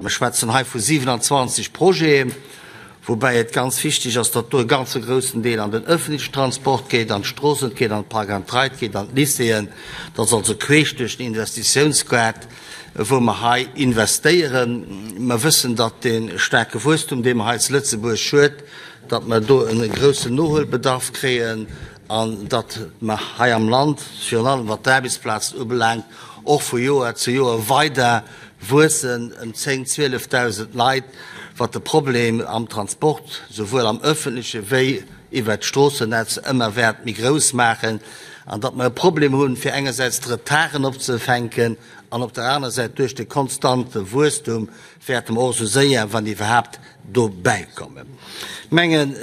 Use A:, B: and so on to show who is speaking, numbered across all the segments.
A: Mer schwätzen hei vu 27 Projeten, woubäi et ganz wichteg ass, datt do e ganze groussen Deel an den öffentlichen Transport geet, an d'Stroossen geet, an d'Park and Ride geet, an d'Lycéeën. Dat ass also queesch duerch den Investitiounsgaart, wou mer hei investéieren. Mer wëssen, datt dee staarke Wuesstum, dee mer hei zu Lëtzebuerg huet, datt mer do e groussen Nohuelbedarf kréien an datt mer hei am Land, virun allem wat d'Aarbechtsplazen ubelaangt, och vu Joer zu Joer weider wuessen ëm 10, 12.000 Leit, wat de Problem am Transport, souwuel am öffentleche wéi iwwert d'Stroossennetz, ëmmer wäert méi grouss maachen an datt mer e Problem hunn, fir engersäits d'Retarden opzefänken an op der anerer Säit duerch de konstante Wuesstum wäerte mer och esou séier, wann iwwerhaapt, dobäi kommen. Mengen,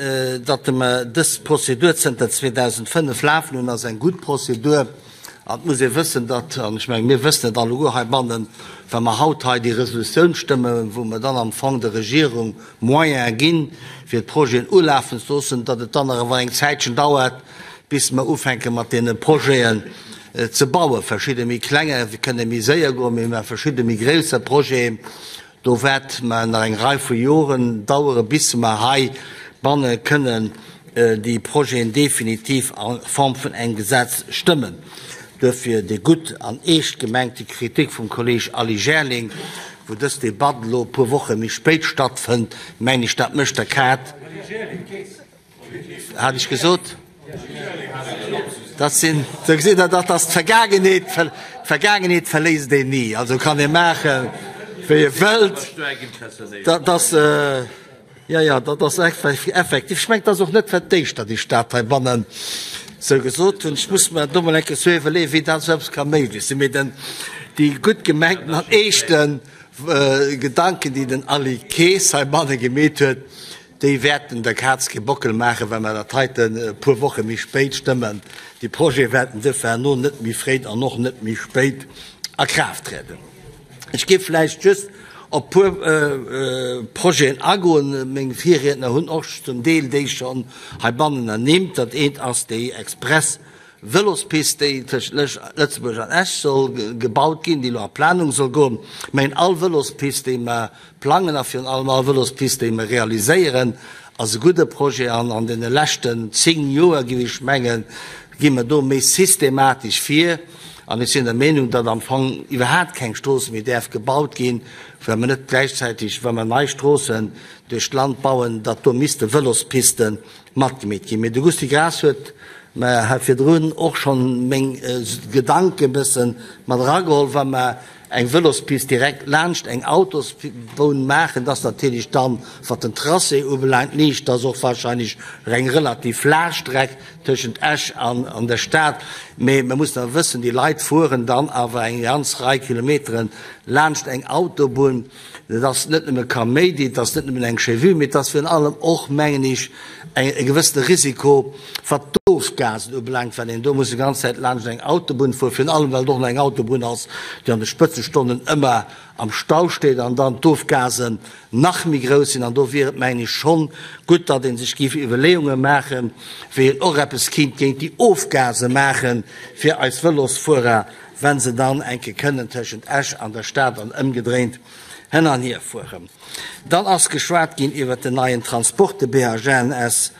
A: datt mer dës Prozedur zënter 2005 lafen hunn, ass eng gutt Prozedur. An et muss ee wëssen, datt, an ech mengen, mir wëssen et alleguer heibannen, wa mer haut hei déi Resolutioun stëmmen, wou mer dann am Fong der Regierung Moyene ginn, fir d'Projeten ulafen ze loossen, datt et dann nach awer eng Zäitchen dauert, bis mer ufänke mat deene Projeten ze bauen. Verschidde méi klenge kënne méi séier goen, mee mer verschidde méi gréisser Projeten, Do wäert mer nach eng Rei vu Joren dauere bis mer hei banne kënnen déi Projeten definitiv a Form vun engem Gesetz stëmmen. Duerfir déi gutt an eescht gemengte Kritik vum Kolleg Aly Jaerling, wou dës Debatt elo e puer Woche méi spéit stattfënnt, mengen ech, dat mécht der Kaart. Hat ech gesot? Dat sinn, do gesitt Der, dat ass d'Vergaangenheet, d'Vergaangenheet verléisst een ni. Also kann ee maachen, wéi e wëllt. Dat ass, jo, jo, dat ass effektiv. Ech mengen, et ass och net fir d'éischt, datt ech dat heibannen esou gesot hunn. Ech muss mer do mol eng Kéier sou iwwerleeën, wéi dat esou eppes ka méiglech sinn. Mee den, déi gutt gemengten an eeschte Gedanken, déi den Aly Kaes heibanne gemeet huet, Déi wäerten der Kaz kee Bockel maachen, well mer dat heiten e puer Woche méi spéit stëmmen. Déi Projete wäerten duerfir herno net méi fréi an och net méi spéit a Kraaft trieden. Ech géif vläicht just op e puer Projeten agoen. Meng Virriedner hunn och zum Deel déi schonn heibannen ernimmt. Dat eent ass déi Express Vëlospist, déi tëscht Lëtzebuerg an Esch soll gebaut ginn, déi elo a Planung soll goen. Mä all Vëlospist, déi mer plangen a virun allem all Vëlospist, déi mer realiséieren, ass e gudde Projet. An an deene leschten 10 Joer, géif ech mengen, gi mer do méi systematesch vir. An ech sinn der Meenung, datt am Fong iwwerhaapt keng Strooss méi däerf gebaut ginn, well mer net gläichzäiteg, wa mer nei Stroossen duerch d'Land bauen, datt do misste Vëlospiste matgemeet ginn. Mee de Gusty Graas huet mer hei virdrun och schonn meng Gedanke bësse mat erageholl. Wa mer eng Vëlospist direkt laanscht eng Autosbunn maachen, dat ass natierlech dann, wat den Tracé ubelaangt, liicht. Dat ass och wahrscheinlech eng relativ flaach Streck tëschent Esch an der Stad. Mee mer mussen awer wëssen, déi Leit fueren dann awer eng ganz Rei Kilometeren laanscht eng Autobunn. Et ass net nëmme Kaméidi, et ass net nëmmen eng schéi Vue, mee et ass virun allem och, mengen ech, e gewëssene Risiko, wat d'Ofgasen ubelaangt, well een do muss déi ganz Zäit laanscht eng Autobunn fueren, virun allem well et och nach eng Autobunn ass, déi an de Spëtzestonnen ëmmer am Stau steet an dann d'Ofgasen nach méi grouss sinn. An do wier et, mengen ech, schonn gutt, datt ee sech géif Iwwerleeunge maachen, wéi een och eppes kéint géint déi Ofgase maachen, fir eis Vëlosfuerer Wenn se dann eng Kéier kënnen tëschent Esch an der Stad an ëmgedréint hen an hier fueren. Dann ass geschwat ginn iwwert den neien Transport, de BHNS,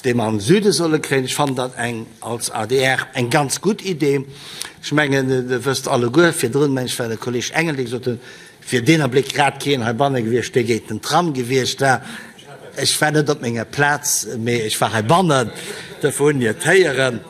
A: dee mer am Süde solle kréien. Ech fannen dat eng, als adr, eng ganz gutt Idee. Ech mengen, Der wësst alleguer, virdrun, meng ech, war de Kolleg Engel, dee gesot huet, et wier deen Abléck grad keen heibanne gewiescht, dee géint den Tram gewiescht war. Ech war net op menger Plaz, mee ech war heibannen, duerfir hunn ech et héieren.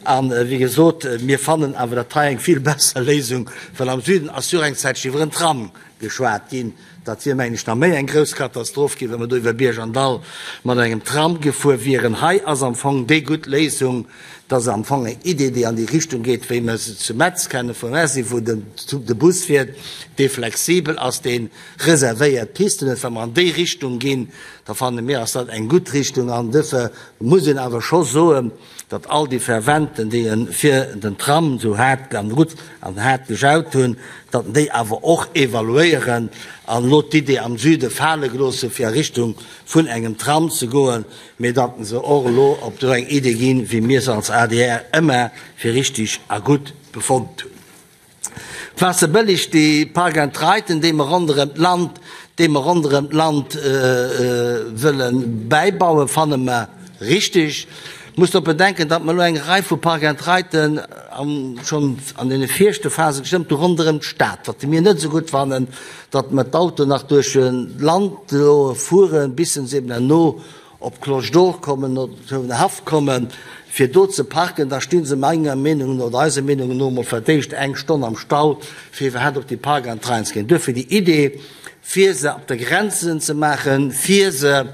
A: An, wéi gesot, mir fannen awer dat hei eng vill besser Léisung, well am Süden ass jo och eng Zäitchen iwwer en Tram geschwat ginn. Dat wier, mengen ech, nach méi eng grouss Katastroph ginn, wa mer do iwwer Bierg an Dall mat engem Tram gefuer wieren. Hei ass am Fong déi gutt Léisung, dat ass am Fong eng Idee, déi an déi Richtung geet, wéi mer se zu Metz kenne vum SI, wou den Zuch, de Bus fiert, dee flexibel ass, dee reservéiert Pisten huet. Wa mer an déi Richtung ginn, da fanne mir, ass dat eng gutt Richtung. An duerfir muss een awer scho soen, datt all déi Ferventen, déi en fir den Tram esou haart an gutt an haart gejaut hunn, datt en déi awer och evaluéieren an elo d'Idee am Süde fale gelooss hunn, fir a Richtung vun engem Tram ze goen, mee datt se och elo op esou eng Idee ginn, wéi mir se als adr ëmmer fir richtig a gutt befonnt hunn. D'Waasserbëlleg, déi Park and Riden, déi mer ronderëm d'Land. dee mer ronderëm d'Land wëlle bäibauen, fanne mer richtig. Muss drop bedenken, datt mer elo eng Rei vu Park-and-Riden schonn an deene viischte Phase gestëmmt hu ronderëm d'Stad, wat mir net esou gutt fannen, datt mer d'Autoen nach duerch d'Land elo fueren, bis se eben herno op d'Cloche d'Or kommen oder op den Haff kommen, fir do ze parken, da sti se menger Meenung no oder eiser Meenung no emol fir d'éischt eng Stonn am Stau, fir iwwerhaapt op déi Park-and-Ride ze ginn. Duerfir déi Idee, fir se op de Grenzen ze maachen, fir se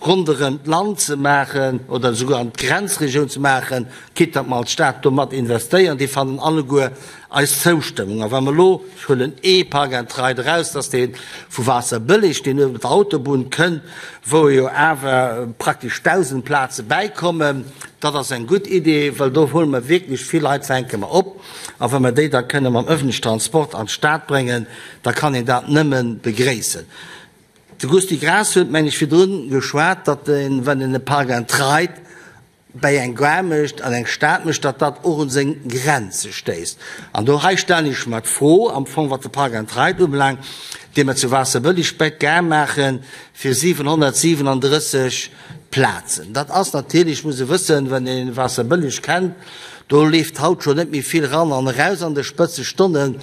A: ronderëm d'Land ze maachen oder esouguer an d'Grenzregioun ze maachen, quitte datt mer als Stad do mat investéieren, déi fannen alleguer eis Zoustëmmung. A wa mer elo, ech huelen ee Park and Ride eraus, dass dee vu Waasserbëlleg, deen iwwer d'Autobunn kënnt, wou jo awer praktesch 1.000 Plaze bäikommen, dat ass eng gutt Idee, well do huele mer wierklech vill Leit, fänke mer op. A wa mer déi da kënne mam öffentlichen Transport an d'Stad bréngen, da kann een dat nëmme begréissen. De Gusty Graas huet, meng ech, virdrun geschwat, datt een, wann een e Park and Ride bäi eng Gare mécht, an eng Stad mécht, datt dat och un seng Grenze stéisst. An do hei stellen ech mer d'Fro am Fong, wat de Park and Ride ubelaangt, dee mer zu Waasserbëlleg bäi d'Gare maache fir 737 Plazen. Dat ass natierlech, muss ee wëssen, wann ee Waasserbëlleg kennt, do leeft haut schonn net méi vill ran an eraus an de Spëtzestonnen.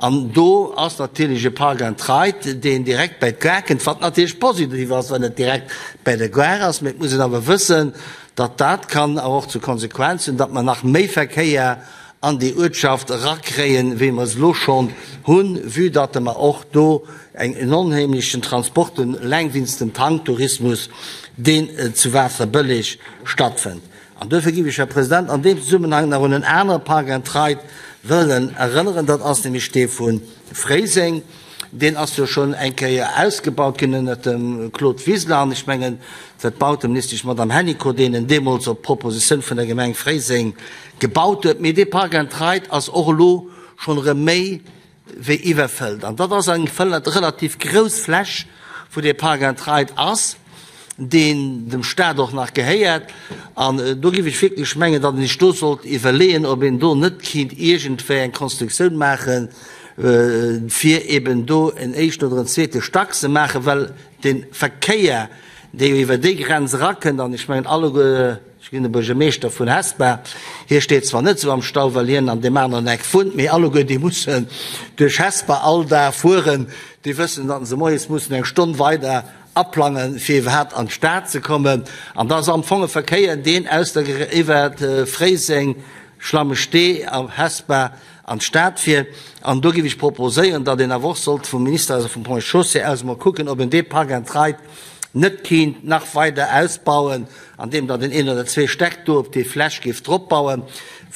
A: An do ass natierlech e Park and Ride, deen direkt bäi d'Gare kënnt, wat natierlech positiv ass, wann et direkt bäi der Gare ass. Mee et muss een awer wëssen, datt dat kann awer och zur Konsequenz hunn, datt mer nach méi Verkéier an déi Uertschaft erakréien, wéi mer se elo schonn hunn, vue datt mer och do eng en onheemlechen Transport hunn, eleng wéinst dem Tanktourismus, deen zu Waasserbëlleg stattfënnt. An duerfir géif ech, Här President, an deem Zesummenhang nach un en anere Park and Ride wëllen erënneren, dat ass nämlech dee vu Fréiseng. Deen ass jo schonn eng Kéier ausgebaut ginn ënnert dem Claude Wiseler an ech mengen, et war d'Bauteministesch Madame Hennicot, déi en deemools op Propositioun vun der Gemeng Fréiseng gebaut huet. Mee dee Park and Ride ass och elo schonn erëm méi wéi iwwerfëllt. An dat ass eng relativ grouss Fläch, wou dee Park and Ride ass, deen dem Stat och nach gehéiert. An do géif ech wierklech mengen, datt een sech do sollt iwwerleeën, ob een do net kéint iergendwéi eng Konstruktioun maachen, fir eben do en éischten oder en zweete Stack ze maachen, well de Verkéier, dee jo iwwer déi Grenz erakënnt, an ech mengen alleguer, Ech ginn de Buergermeeschter vun Hesper, hie steet zwar net esou am Stau, well hien an deem aneren Eck wunnt, mee alleguer déi mussen duerch Hesper all Dag fueren, déi wëssen, datt se moies mussen eng Stonn weider aplangen, fir iwwerhaapt an d'Stad ze kommen. An da ass am Fong e Verkéier, deen aus der iwwer Fréiseng, Schlammestee a Hesper an d'Stad fiert. An do géif ech proposéieren, datt een awer och sollt vum Minister, also vum Ponts et Chaussées aus emol kucken, ob een dee Park and Ride net kéint nach weider ausbauen, andeem datt een een oder zwee Stäck do op déi Fläch géif drop bauen,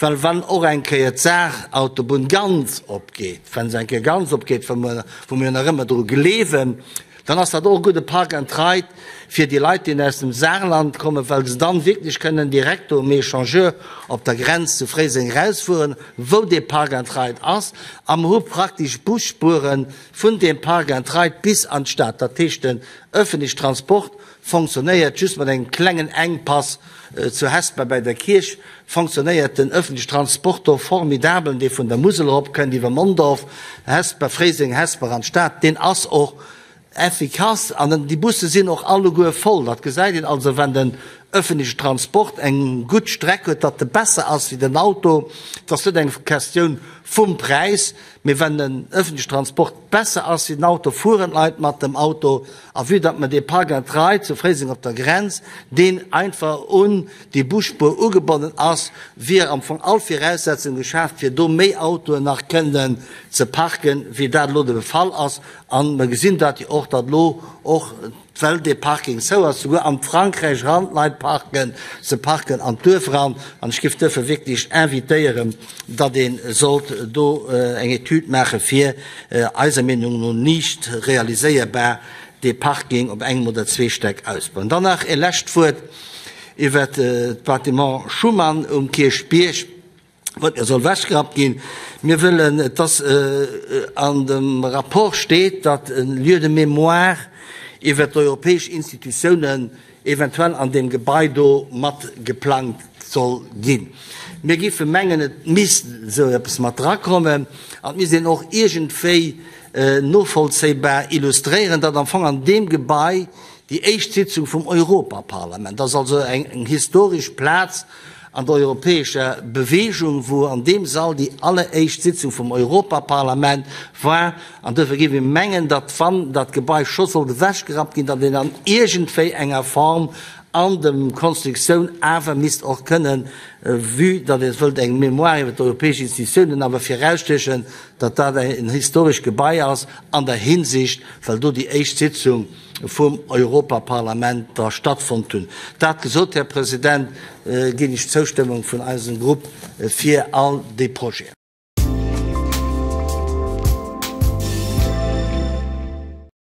A: well wann och eng Kéier d'Saarautobunn ganz opgeet, wa se eng Kéier ganz opgeet, wou mer wou mir jo nach ëmmer dru gleewen, dann ass dat och e gudde Park and Ride fir déi Leit, déi aus dem Saarland kommen, well se dann wierklech kënnen direkt do um Echangeur op der Grenz zu Fréiseng erausfueren, wou dee Park and Ride ass, a mer hu praktesch Busspuere vun deem Park and Ride bis an d'Stad. Dat heescht, den öffentliche Transport fonctionnéiert just mat engem klengen Engpass zu Hesper bäi der Kierch, fonctionnéiert den öffentliche Transport do formidabel, dee vun der Musel erop kënnt iwwer Mondorf, Hesper, Fréiseng, Hesper an d'Stad, deen ass och effikass an déi Busse sinn och alleguer voll. Dat gesäit een also, wann den öffentliche Transport eng gutt Streck huet, datt e besser ass wéi den Auto. Et ass net eng Questioun vum Präis, mee wenn den öffentliche Transport besser ass wéi den Auto, fueren d'Leit mat dem Auto. A vue datt mer dee Park and Ride zu Fréiseng op der Grenz, deen einfach un déi Busspuer ugebonnen ass, wier am Fong all Viraussetzung geschaaft, fir do méi Autoen nach kënnen ze parken, wéi dat elo de Fall ass. A mer gesinn dat jo och, datt elo och, well dee Parking zou ass, souguer an d'Frankräich eran d'Leit parken, se parken an d'Duerf eran. An ech géif duerfir wierklech invitéieren, datt ee sollt do eng Etüd maache fir, eiser Meenung no nicht realiséierbar, dee Parking op engem oder zwee Stäck ausbauen. Dann nach e lescht Wuert iwwert d'Bâtiment Schuman um Kierchbierg, wat jo soll ewechgerappt ginn. Mir wëllen, et ass an dem Rapport steet, datt e Lieu de mémoire iwwert d'europäesch Institutiounen eventuell an deem Gebai do mat geplangt soll ginn. Mir géife mengen, et misst esou eppes mat drakommen an et misst een och iergendwéi. novollzéibar illustréieren, datt am Fong an deem Gebai déi éischt Sitzung vum Europaparlament, dat ass also eng historesch Plaz an der europäescher Bewegung, wou an deem Sall déi alleréischt Sitzung vum Europaparlament war. An duerfir géif ee mengen, datt, wann dat Gebai scho sollt ewechgerappt ginn, datt een an iergendwéi enger Form an der Konstruktioun awer misst och kënnen, vue datt ee wëllt eng Mémoire iwwer d'europäesch Institutiounen awer virausstiechen, datt dat en historescht Gebai ass an der Hinsicht, well do déi éischt Sitzung vum Europaparlament dra stattfonnt hunn. Dat gesot, Här President, ginn ech d'Zoustëmmung vun eisem Grupp fir all déi Projeten.